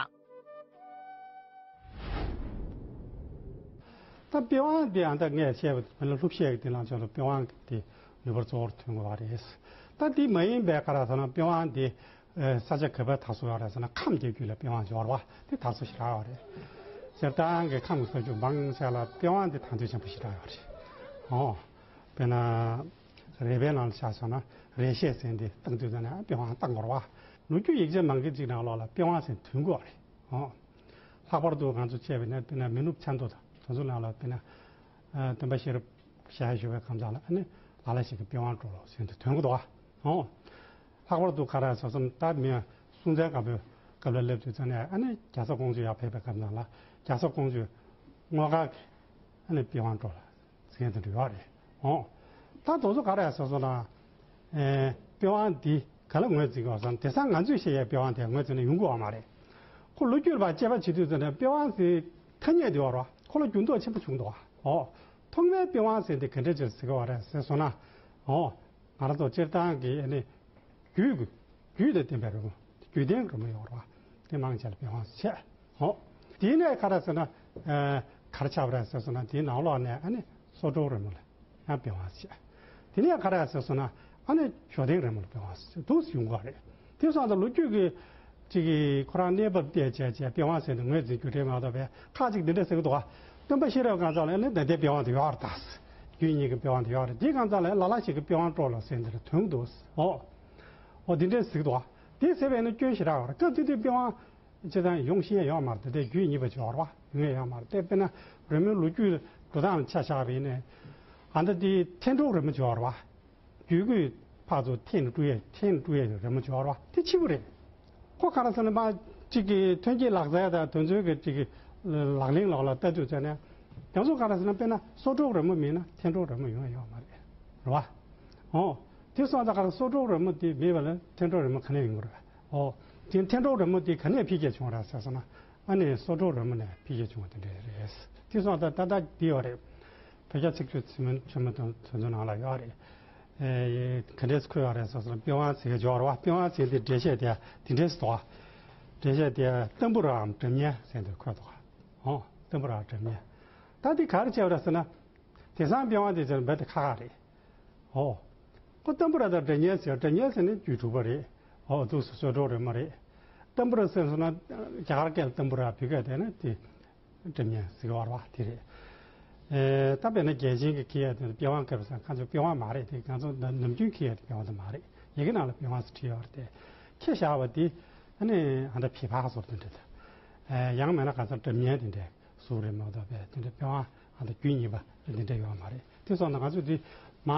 ད་པི་ཝང་དེ་ཨ་ད་ངས་བཤད་པ་དེ་ལ་གླུ་བཤད་ཀྱི་དེ་ནང་ཆོག་ལ་པི་ཝང་གི་དེ་ནུས་པ་གཙོ་བོར་ཐོན་དགོས་པ་རེད། ད་དེ་མ་ཡིན་པའི་ག་རེ་ཟེར་ན་པི་ཝང་དེ་ས་ཆ་ག་པར་དར་སྲོལ་ཡོད་རེད་ཟེར་ན་ཁམས་རྒྱ་རྒྱུད་ལ་པི་ཝང་ཡོད་རེད་བ། དེ་དར་སྲོལ་ཞེ་དྲག་ཡོད་རེད། སྤྱིར་བཏང་གི་ཁམས་ཀྱི་ས་ཆ་མང་ཆེ་ལ་པི་ཝང་དེ་དར་སྲོལ་ཆེན་པོ་ཞེ་དྲག་ཡོད་རེད། ཨོ། དཔེར་ན། རེད་པའི་ནང་ལ་ཆ་བཞག་ན། རས་ཤད་ཟེར་དེ་བཏང་དུས་ཙམ་ནས་པི་ཝང་བཏང་དགོས་རེད་བ། ལོ་རྒྱུས་ཡིག་ཆ་མང་གི་ཅིག་ནང་ལོགས་ལ་པི་ཝང་ཟེར་ཐོན་གྱི་ཡོད་རེད། ཨོ། ལྷག་པར་དུ་ང་ཚོ་བྱས་པ་ཡིན་ན་དཔེར་ན་མི་ནུབ་ཆབ་མདོ་དང་དེ་ཚོ་ནང་ལ་དཔེར་ན་ཨ་སྟོན་པ་ཤེས་རབ་ཞལ་བཞུགས་པའི་སྐབས་ལ་ཨ་ནི་ལ་ལ་ཞིག་གིས་པི་ཝང་དཀྲོལ་ལོ་ཟེར་དེ་ཐོན་གྱི་འདུག་བ། ཨོ། ལྷག་པར་དུ་ག་རེ་ཟེར་སོང་ན་ད་མི་སྲོང་བཙན་སྒམ་པོའི་སྐབས་ལ་སླེབས་དུས་ཙམ་ནས་ཨ་ནི་རྒྱ་བཟའ་ཀོང་ཇོ་ཡར་ཕེབས་པའི་སྐབས་ནང་ལ་རྒྱ་བཟའ་ཀོང་ཇོའི་རྔོག་དཀར་གྱིས་ཨ་ནི་པི་ཝང་དཀྲོལ་ལ་ཟེར་མཁན་དེ་འདྲ་ཡོད་རེད། ཨོ། ད་དེ་ཚོ་ག་རེ་ཟེར་སོང་ན། ཨེ། པི་ཝང་འདི་ག་ལ་ངོས་འཛིན་གྱི་ཡོད་ཟེར་ན་དེང་སང་ང་ཚོས་བཤད་ཡའི་པི་ཝང་དེ་ངོས་འཛིན་ན་ཡོང་གི་ཡོད་མ་རེད། ཁོ་ལོ་རྒྱུས་ལ་དཔྱད་པ་བྱེད་དུས་ཙམ་ནས་པི་ཝང་ཟེར་ཐ་སྙད་དེ་ཡོད་རེད་བ། ཁོ་ལ་འགྱུར་ལྡོག་ཆེན་པོ་བྱུང་འདུག་བ། ཨོ། ཐོག་མའི་པི་ཝང་ཟེར་འདི་ག་འདྲ་ཅིག་ཟེར་གྱི་ཡོད་རེད་ཟེར་སོང་ན། ཨོ། ང་རང་ཚོ་སྤྱིར་བཏང་གི་ཨ་ནི་རྒྱུད་ཀྱི་རྒྱུད་དང་ལྡན་པའི་རི་མོ། རྒྱུད་ལྡན་རི་མོ་ཡོད་རེད་བ། དེ་མང་ཆེ་ལ་པི་ཝང་ཟེར་བྱས། ཨོ། དེ་ནས་ག་རེ་ཟེར་ན། ཨ། ག་རེ་ཆགས་པ་རེད་ཟེར་སོང་ན་དེའི་ནང་ལོགས་ནས་ཨ་ནི་སོ་ཊོ་རི་མོ་ལ་ཡང་པི་ཝང་ཟེར་བྱས། དེ་ནས་ག་རེ་ཟེར་སོང་ན་ཨ་ནི་ཞོ་སྟེང་རི་མོ་ལ་པི་ཝང་ཟེར་བྱས་འདུག་ཡོང་གི་རེད། དེ་སོང་ཙང་ལོ་རྒྱུས་ཀྱི་ཅིག་གི་ཁོ་རང་གནས་བབ་བལྟས་བྱས་བྱས་པི་ཝང་ཟེར་ནས་ངོས་འཛིན་རྒྱུ་རེད་མ་གཏོགས་པའི་ཁག་ཅིག་འདི་འདྲ་ཟེར་གི་འདུག་ག་སྟོན་པ་ཤེས་རབ་སྐབས་ལ་ཨ་ནི་ད་ལྟའི་པི་ཝང་དེ་ཡོད་རེད་ད། རྒྱུད་གཉིས་ཀྱི་པི་ཝང་དེ་ཡོད་རེད། དེའི་སྐབས་ལ་ལ་ལ་ཞིག་གིས་པི་ཝང་དཀྲོལ་ལོ་ཟེར་འདི་འདྲ་ཐོན་གྱི་འདུག་ཨོ། ཨོ་འདི་འདྲ་ཟེར་གི་འདུག་ག་དེ་ཟེར་བས་ན་སྐྱོན་ཞེ་དྲག་ཡོད་རེད། སྐབས་དེ་དུས་པི་ཝང་སྤྱིར་བཏང་ཡོང་ཤེས་ཡོད་མ་རེད། དེ་རྒྱུད་གཉིས་པ་ཅིག་ཡོད་རེད་བ། ཡོང་ཡ་ཡོད་མ་རེད། དེ་དཔེར་ན་རི་མོའི་ལོ་རྒྱུས་འགྲོ་སྟངས་ལ་ཆ་བཞག་པ་ཡིན་ན། ཨ་ད་དེ་འཐེན་གྲོགས་རི་མོ་ཅིག་ཡོད་རེད་བ། རྒྱུད་སྐུད་ཕར་ཚུར་འཐེན་ནས་དཀྲུག་ཡ་འཐེན་ནས་དཀྲུག་ཡ་གི་རི་མོ་ཅིག་ཡོད་རེད་བ། དེ་ཕྱི་པོ་རེད། ཁོ་ག་རེ་ཟེར་ན་མ་གཅིག་གི་ཐོན་སྐྱེད་ལག་རྩལ་དང་དེ་ཚོའི་གི་གཅིག་གི་ལག་ལེན་ལོག་ལ་ལྟ་དུས་ཙམ་ནས། དེ་ཚོ་ག་རེ་ཟེར་ན་དཔེར་ན་སོ་ཊོ་རི་མོ་མེད་ན་འཐེན་གྲོགས་རི་མོ་ཡོང་ཡ་ཡོད་མ་རེད། རེད་བ། ཨོ། དེ་སོང་ཙང་ག་རེ་སོ་ཊོ་རི་མོ་དེ་མེད་པ་ལ་འཐེན་གྲོགས་རི་མོ་ག་ནས་ཡོང་གི་རེད། ཨོ། དེ་འཐེན་གྲོགས་རི་མོ་དེ་ག་ནས་འཕེལ་རྒྱས་བྱུང་བ་རེད་ཟེར་སོང་ན། ཨ་ནི་སོ་ཊོ་རི་མོ་ནས་འཕེལ་རྒྱས་བྱུང་བ་དེ་འདྲ་རེད། དེ་སོང་ཙང་ད་ལྟ་འདི་ཡོད་རེད། བོད་རྒྱ་ཚིག་མཛོད་ཆེན་མོ་ཆེན་མོ་དང་དེ་ཚོ་ནང་ལ་ཡོད་རེད། ཨེ། ག་འདྲས་འཁོད་ཡོད་རེད་ཟེར་སོང་ན་པི་ཝང་ཟེར་གྱི་ཡོད་རེད་བ། པི་ཝང་ཟེར་དེ་འགྲེལ་བཤད་དེ་དེ་འདྲས་སུ་འདུག་བ། འགྲེལ་བཤད་དེ་ཏམ་བུ་རའམ་སྒྲ་སྙན་ཟེར་དེ་འཁོད་འདུག་བ། ཨོ། ཏམ་བུ་ར་སྒྲ་སྙན། ད་འདི་ག་རེ་བྱས་པ་རེད་ཟེར་ན། དེང་སང་པི་ཝང་དེ་ཚོ་རྦད་དེ་ཁག་ཁག་རེད། ཨོ། ཁོ་ཏམ་བུ་ར་དང་སྒྲ་སྙན་ཟེར། སྒྲ་སྙན་ཟེར་ན་རྒྱུད་དྲུག་པ་རེད། ཨོ། འདུག་སེ་སོ་ཊོ་རི་མོ་རེད། ཏམ་བུ་ར་ཟེར་སོང་ན་རྒྱ་གར་སྐད་ལ་ཏམ་བུ་ར། བོད་སྐད་དེ་ན་དེ་སྒྲ་སྙན་ཟེར་གྱི་ཡོད་རེད་བ། དེ་རེད། ཨེ། ད་དཔེར་ན་རྒྱལ་ཆེན་གྱིས་འཁྱེར་ཡ་དེ་པི་ཝང་འཁྱེར་བ་ཟེར་ན་ཁོ་ཚོ་པི་ཝང་མ་རེད། དེ་ང་ཚོ་ནམ་ནམ་རྒྱུན་འཁྱེར་ཡ་དེ་པི་ཝང་དེ་མ་རེད། ཡི་གེ་ནང་ལ་པི་ཝང་ཟེར་བྲིས་ཡོད་རེད་དེ། འཁྱེར་བཞག་པ་དེ་ཨ་ནི་ཨ་ད་བི་བག་སོགས་དེ་འདྲ་དེ། ཨེ། ཡང་མིན་ན་ག་ས་སྒྲ་སྙན་དེ་འདྲ་ཟུག་རེད་མ་གཏོགས་པས་དེ་འདྲ་པི་ཝང་ཨ་ད་རྒྱུད་གཉིས་པ་དེ་འདྲ་ཡོད་མ་རེད། དེ་སོང་ན་ང་ཚོས་དེ་མ་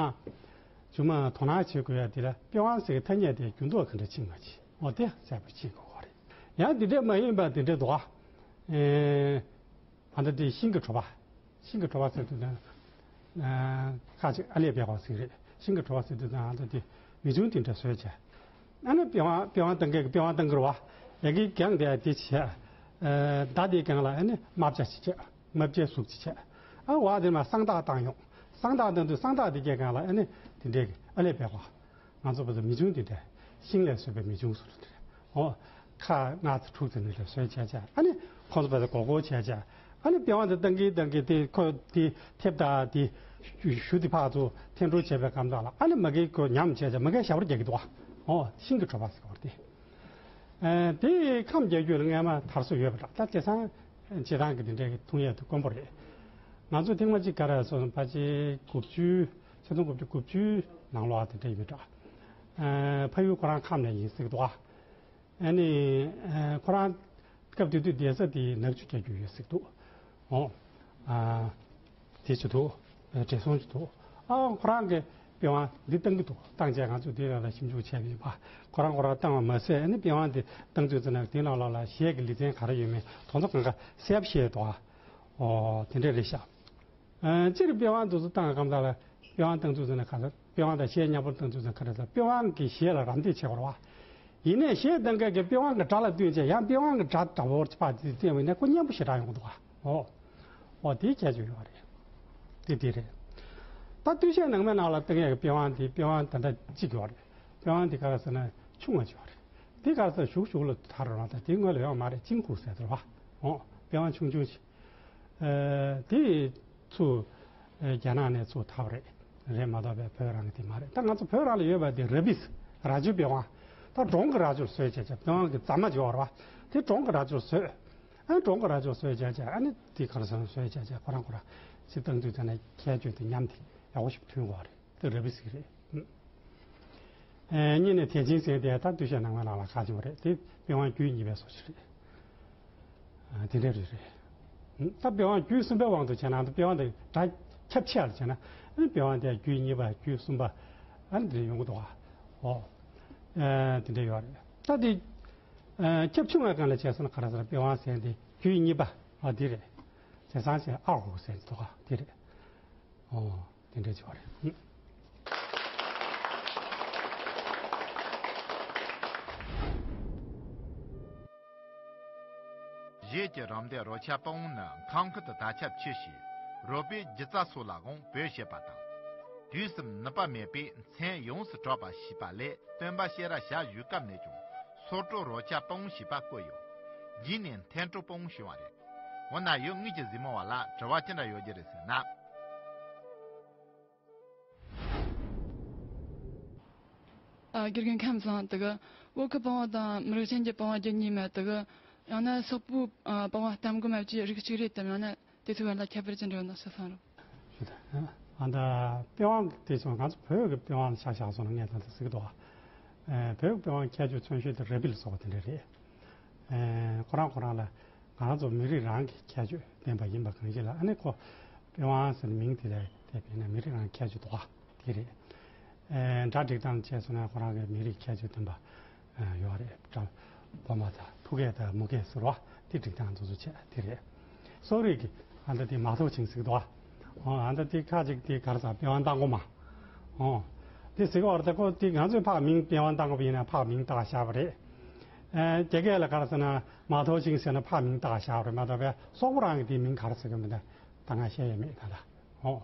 ཇུ་མ་དོ་སྣང་བྱེད་དགོས་ཡ་དེ་ལ་པི་ཝང་ཟེར་གྱི་ཐ་སྙད་དེ་འགྱུར་ལྡོག་ག་འདྲ་ཕྱིན་མ་ཕྱིན། འོ་དེ་གསལ་པོ་ཤེས་དགོས་པ་རེད། ཡང་འདི་འདྲ་མ་ཡིན་པ་འདི་འདྲ་འདུག་ཨ། ཨེ། ད་ལྟ་འདི་ཤིང་གི་བྲོ་བ། ཤིང་གི་བྲོ་བ་ཟེར་དུས་ན། ཨ། ཁ་ཅིག་ཨ་ལས་སྦས་པ་ཟེར་གྱི་རེད། ཤིང་གི་བྲོ་བ་ཟེར་དུས་ན་ཨ་ད་འདི་མི་ཆུང་དེ་འདྲ་བཟོས་བྱས། ཨ་ནི་པི་ཝང་པི་ཝང་བཏང་གི་པི་ཝང་བཏང་གི་རེད་བ། ཡ་གི་གྱང་དེ་དེ་བྱས། ཨ། མདའ་དེའི་གྱང་ལ་ཨ་ནི་རྨ་བྱ་ཞིག་བྱས། རྨ་བྱའི་གཟུགས་ཅིག་བྱས། ཨ། འོག་དེ་མ་སྲང་ཐག་བཏང་ཡོང་། སྲང་ཐག་བཏང་དུས་སྲང་ཐག་དེ་གའི་གྱང་ལ་ཨ་ནི་དེ་འདྲའི་ཨ་ལས་སྦས་པ། ང་ཚོ་བོད་དུ་མི་ཆུང་དེ་འདྲ་ཤིང་ལས་བཟོས་པའི་མི་ཆུང་ཟེར་དེ་འདྲ། འོ། ཁ་ལྔ་ཙམ་དྲུག་ཙམ་འདི་འདྲ་བཟོས་བྱས་བྱས། ཨ་ནི་ཁོང་ཚོ་བོད་དུ་མགོ་སྐོར་བྱས་བྱས། ཨ་ནི་པི་ཝང་དེ་བཏང་གིན་བཏང་གིན་དེ་ཁོ་དེ་ཐེབས་དང་དེ་གཞུ་དེ་ཕར་ཚུར་འཐེན་འཁྲུག་བྱས་པའི་སྐབས་དག་ལ་ཨ་ནི་མ་གིའི་ཁོ་ཉམས་བྱས་བྱས་མ་གིའི་ཞབས་བྲོ་རྒྱག་གི་འདུག་བ། འོ། ཤིང་གི་བྲོ་བ་ཟེར་བ་དེ། ཨ། དེ་ཁམས་རྒྱ་རྒྱུད་ལ་སྔས་མ་དར་སྲོལ་ཡོད་པ་འདྲ། ད་དེང་སང་སྤྱིར་བཏང་གི་དེ་འདྲའི་མཐོང་ཡས་དེ་དཀོན་པོ་རེད། ང་ཚོ་ཐེངས་མ་གཅིག་ག་རེ་སོང་ཕལ་ཆེར་དགུ་བཅུ། ཆིག་སྟོང་དགུ་བརྒྱ་དགུ་བཅུ་ནང་ལོགས་དེ་འདྲ་ཡིན་པ་འདྲ། ཨ། ཕ་ཡུལ་ཁོ་རང་ཁམས་ནས་ཡིན་ཟེར་གི་འདུག་ཨ། ཨ་ནི། ཨ། ཁོ་རང་སྐབས་དེ་དུས་བསྡད་ས་དེ་ནག་ཆུ་རྒྱ་རྒྱུད་ཡོད་ཟེར་གི་འདུག། འོ། ཨ། དེ་ཅིག་འདུག། བགྲེས་སོང་ཅིག་འདུག། ཨ། ཁོ་རང་གིས་པི་ཝང་འདི་བཏང་གི་འདུག། བཏང་བྱས་ང་ཚོས་དེ་ལ་ལ་ཞིབ་འཇུག་བྱས་པ་ཡིན་པ། ཁོ་རང་ཁོ་རང་བཏང་བ་མ་ཟད་ཨ་ནི་པི་ཝང་འདི་བཏང་དུས་ཙམ་ན་དེ་ནང་ལོགས་ལ་གཞས་ཀྱི་ལེ་ཚན་ག་རེ་ཡོད་མེད་དེ་ཚོ་གང་ག་གསལ་པོ་ཤེས་འདུག། ཨ། འོ། དེ་འདྲ་རེད་ཤག། ཨ། སྤྱིར་པི་ཝང་དེ་ཚོ་བཏང་སྐབས་དག་ལ་པི་ཝང་བཏང་དུས་ཙམ་ན་ག་རེ། པི་ཝང་དང་གཞས་མཉམ་པོ་བཏང་དུས་ཙམ་ག་རེ་ཟེར། པི་ཝང་གི་གཞས་ལ་རམ་འདེགས་བྱེད་དགོས་རེད་བ། ཡིན་ནའི་གཞས་བཏང་མཁན་གྱིས་པི་ཝང་གི་སྒྲ་ལ་བསྟུན་བྱས་ཡང་པི་ཝང་གི་སྒྲ་འདྲ་བོ་ཕར་བཙལ་བ་ཡིན་ན་ཁོ་སྙན་པོ་ཞེ་དྲག་ཡོང་གི་འདུག་ག། འོ། འོ་དེའི་ཁྱད་ཆོས་ཡོད་རེད། དེ་དེ་རེད། ད་སྟོད་གཞས་ནང་མའི་ནང་ལ་བཏང་ཡས་ཀྱི་པི་ཝང་དེ་པི་ཝང་ད་ལྟ་གཅིག་ཡོད་རེད། པི་ཝང་དེ་ག་རེ་ཟེར་ན་ཆུང་བ་ཅིག་ཡོད་རེད། དེ་ག་རེ་ཟེར་གཞུག་གཞུག་ལ་དར་རོ་ལ་ད་དེ་སྔོན་ལ་ཡོད་མ་རེད། ཅིང་ཁུ་ཟེར་དེ་རེད་བ། འོ། པི་ཝང་ཆུང་ཆུང་ཞིག། ཨ། དེ་ཚུར་ཨ་རྒྱ་ནག་ནས་ཚུར་དར་བ་རེད། རེད་མ་གཏོགས་པའི་བོད་རང་གི་དེ་མ་རེད། ད་ང་ཚོ་བོད་རང་ལ་ཡོད་པ་དེ་ར་བིས། རྭ་ཅོ་པི་ཝང་། ད་འབྲོང་གི་རྭ་ཅོར་བཟོས་བྱས་བྱས་པི་ཝང་གི་རྫ་མ་ཅིག་ཡོད་རེད་བ། དེ་འབྲོང་གི་རྭ་ཅོར་བཟོས། ཨ། འབྲོང་གི་རྭ་ཅོར་བཟོས་བྱས་བྱས་ཨ་ནི་དེ་ག་རེ་ཟེར་ན་བཟོས་བྱས་བྱས་ཁོ་རང་ཁོ་རང་ཅིག་བཏང་དུས་དེ་ནས་ཁྱད་ཆོས་དེ་ཉམས་དེ་ཡག་པོ་ཞིག་ཐོན་གྱི་ཡོད་རེད། དེ་ར་བིས་ཀྱི་རེད། ཨེ། གཉིས་ནས་དད་ཅིང་སེམས་དེ་ད་འདུས་བྱས་རྣམ་ལྔ་ནང་ལ་ཁག་ཆེ་བ་རེད། དེ་པི་ཝང་རྒྱུད་གཉིས་པའི་སོ་ཞིག་རེད། ཨ། དེ་འདྲ་རེད་རེད། ད་པི་ཝང་རྒྱུད་གསུམ་པའི་དབང་དུ་བྱས་ན་ད་པི་ཝང་དེ་སྒྲ་ཁྱབ་ཆེ་བ་བྱས་ན། ཨ། པི་ཝང་དེ་རྒྱུད་གཉིས་པ་རྒྱུད་གསུམ་པ། ཨ། འདི་འདྲ་ཡོང་གི་འདུག་ག། ཨོ། ཨེ། དེ་འདྲ་ཡོད་རེད། ད་དེ། ཨེ། ཁྱབ་ཆུང་བའི་སྒང་ལ་བྱས་སོང་ན་ག་རེ་ཟེར་ན་པི་ཝང་ཟེར་དེ་རྒྱུད་གཉིས་པ། ཨ། དེ་རེད། བྱས་ཙང་ཨར་ཧུ་ཟེར་དེ་འདུག་ག། དེ་རེད། ཨོ། དེ་འདྲ་བྱས་པ་རེད། གཞས་ཀྱི་རམ་འདེགས་རོལ་ཆ་པི་ཝང་ནི་ཁམས་ཁུལ་དུ་དར་ཁྱབ་ཆེ་ཞིང་། རོལ་པའི་སྒྱུ་རྩལ་སོགས་ལའང་བོད་ཞེས་པ་དང་། དུས་གསུམ་ནུབ་པ་མེད་པའི་མཚན་ཡོངས་སུ་གྲགས་པ་ཞེས་པ་ལས། སྟོན་པ་སྤྱན་རས་གཟིགས་བཞུགས་སྐབས་ནས་ཀྱང་སོར་གྲོགས་རོལ་ཆ་པི་ཝང་ཞེས་པ་བཀོད་ཡོད། རྗེས་ནས་འཐེན་གྲོགས་པི་ཝང་ཞེས་པ་རེད། འོ་ན་ཡུལ་དངོས་ཀྱི་གཟིགས་མོ་བ་ལ་དྲི་བ་ཅི་འདྲ་ཡོད་རྒྱུ་རེད་ཟེར་ན། ཨ། དགེ་རྒན་ཁམས་བཟང་། དེ་གི་བོད་ཀྱི་པི་ཝང་དང་མི་རིགས་གཞན་གྱི་པི་ཝང་རྒྱུད་གཉིས་མ། དེ་གི་ཡང་ན་སོག་པོའི་པི་ཝང་གཏམ་རྒྱུད་མ་བཅས་རིགས་གཅིག་རེད་དམ། ཡང་ན་དེ་ཚོའི་བར་ལ་ཁྱད་པར་ཅི་འདྲ་ཡོད་ན་ཟེར་བསམ་རུང་། ཞུ་དང་། ཨ། ད་པི་ཝང་དེ་ཚོ་ང་ཚོ་བོད་ཀྱི་པི་ཝང་ལ་ཆ་བཞག་སོང་ན་ངས་ད་ལྟ་ཟེར་གྱི་འདུག་ག། ཨེ། བོད་ཀྱི་པི་ཝང་ཁྱད་ཆོས་མཚོན་བྱེད་དེ་ར་བིལ་སོགས་པ་དེ་འདྲ་རེད། ཨེ། ཁོ་རང་ཁོ་རང་ལ་ང་རང་ཚོ་མི་རིགས་རང་གི་ཁྱད་ཆོས་ལྡན་པ་ཡིན་པ་གང་ཞིག་ལ། ཨ་ནི་ཁོ་པི་ཝང་ཟེར་ནས་མིང་དེ་ལ་བཏགས་པས་ན་མི་རིགས་རང་གི་ཁྱད་ཆོས་འདུག་ག། དེ་རེད། ཨེ། སྒྲ་སྒྲིག་སྟངས་བྱས་སོང་ན་ཁོ་རང་གི་མི་རིགས་ཁྱད་ཆོས་ལྡན་པ། ཨ། ཡོད་རེད། སྒྲ་བོད་མ་དང་ཕུ་གེ་དང་མུ་གེ་ཟེར་བ་དེ་སྒྲིག་སྟངས་དེ་ཚོ་བྱས་དེ་རེད། སོག་རིགས་ཀྱི་ཨ་ད་དེ་མ་ཐོག་ཆིང་ཟེར་གྱི་འདུག་ག། ཨོ། ཨ་ད་དེ་ཁ་ཅིག་དེ་ག་རེ་ཟེར་པི་ཝང་ཏང་གོ་མ། ཨོ། དེ་ཟེར་གྱི་བར་དུ་ཁོ་དེ་ང་ཚོས་ཕར་མིང་པི་ཝང་ཏང་གོ་བ་ཡིན་ན་ཕར་མིང་བཏགས་བཞག་པ་རེད། ཨ། རྒྱ་སྐད་ལ་ག་རེ་ཟེར་ན་མ་ཐོག་ཆིང་ཟེར་ན་ཕར་མིང་བཏགས་བཞག་པ་རེད་མ་གཏོགས་པའི་སོག་པོ་རང་གི་དེ་མིང་ག་རེ་ཟེར་གྱི་མིན་ད་ད་ང་བཤད་ཡས་མེད་ད་ལྟ། ཨོ།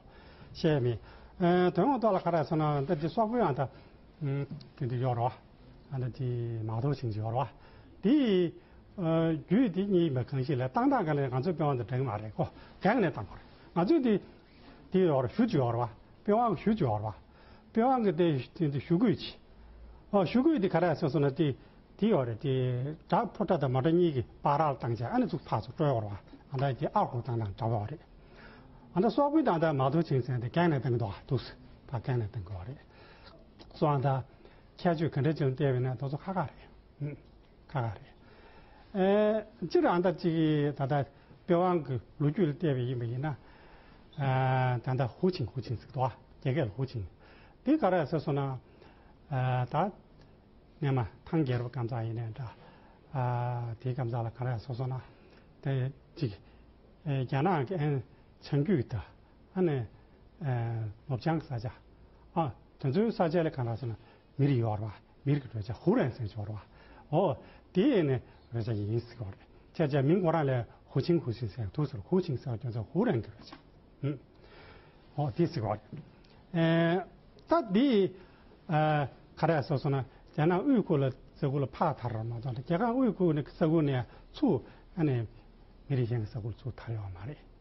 བཤད་མེད། ཨ། དོན་ངོ་ཐོག་ལ་ག་རེ་ཟེར་ན་འདི་འདི་སོག་པོའི་ཡང་ད། ཨུམ། དེ་འདི་ཡོད་རེད་བ། ཨ་ད་དེ་མ་ཐོག་ཆིང་ཡོད་རེད་བ། དེ། ཨ། རྒྱུད་དེ་གཉིས་པ་གང་ཞིག་ལ་བཏང་སྟངས་ག་ལས་ང་ཚོའི་པི་ཝང་དང་འདྲ་གི་མ་རེད་ཁོ། གང་ནས་བཏང་དགོས་རེད། ང་ཚོས་དེ། དེ་ཡོད་རེད། གཞུ་ཅིག་ཡོད་རེད་བ། པི་ཝང་གི་གཞུ་ཅིག་ཡོད་རེད་བ། པི་ཝང་གི་དེ་དེ་དེ་གཞུ་སྐུད་ཅིག། ཨོ། གཞུ་སྐུད་དེ་ག་རེ་ཟེར་སོང་ན་དེ། དེ་ཡོད་རེད། དེ་སྒྲ་ཕོ་སྒྲ་དང་མོ་སྒྲ་གཉིས་ཀྱི་བར་ལ་བཏང་བྱས་ཨ་ནི་ཚུར་ཕར་ཚུར་སྤྲོད་ཡོད་རེད་བ། ཨ་ད་དེ་ཨར་ཧུ་བཏང་སྟངས་འདྲ་བ་རེད། ཨ་ད་སོག་པོའི་ད་ལྟ་མ་ཐོག་ཆིང་ཟེར་དེ་གང་ནས་བཏང་གི་འདུག་ག། འདུག་སེ་ཕར་གང་ནས་བཏང་གི་ཡོད་རེད། སོ་ཨ་ད་ཁྱད་ཆོས་ག་འདྲ་ཅིག་བལྟས་པ་ཡིན་ན་དེ་ཚོ་ཁག་ཁག་རེད། ཨུམ། ཁག་ཁག་རེད། ཨེ། སྤྱིར་ཨ་ད་ཅིག་ད་ལྟ་པི་ཝང་གི་ལོ་རྒྱུས་ལ་བལྟས་པ་ཡིན་པ་ཡིན་ན། ཨ། ད་ལྟ་ཧུའུ་ཆིང་ཧུའུ་ཆིང་ཟེར་གྱི་འདུག་ག། རྒྱ་སྐད་ལ་ཧུའུ་ཆིང་། དེ་ག་རེ་ཟེར་སོང་ན། ཨ། ད་སྔོན་མ་ཐང་རྒྱལ་རབས་སྐབས་ཡིན་ནའི་འདྲ། ཨ། དེའི་སྐབས་ལ་ག་རེ་ཟེར་སོང་ན། དེ་ཅིག། ཨེ། རྒྱ་ནག་གི་ཨན་བྱང་རྒྱུད་དང་། ཨ་ནི། ཨེ། ནུབ་བྱང་གི་ས་ཆ། ཨ། དེ་ཚོའི་ས་ཆ་ལ་ག་རེ་ཟེར་ན། མིར་ཡོད་རེད་བ། མིར་གྱི་རོལ་ཆ་ཧུ་རན་ཟེར་ཡོད་རེད་བ། ཨོ། དེ་ནི་རོལ་ཆ་ཡིན་ཟེར་གྱི་ཡོད་རེད། ཁྱེད་ཅག་མིང་ཁོ་རང་ལ་ཧུ་ཆིང་ཧུ་ཆིང་ཟེར་འདུག་ཟེར། ཧུ་ཆིང་ཟེར་བ་ཁྱོད་ཚོ་ཧུ་རན་གྱི་རོལ་ཆ། ཧུམ། ཨོ། དེ་ཟེར་གྱི་ཡོད་རེད། ཨེ། ད་འདི། ཨ། ག་རེ་ཟེར་སོང་ན་རྒྱ་ནག་དབུས་ཁུལ་ལ་ས་ཁུལ་ལ་ཕར་དར་ར་མ་གཏོགས་རྒྱ་གར་དབུས་ཁུལ་ནས་ས་ཁུལ་ནས་ཚུར་ཨ་ནི་མི་རིགས་གཞན་གྱི་ས་ཁུལ་ཚུར་དར་ཡོད་མ་རེད།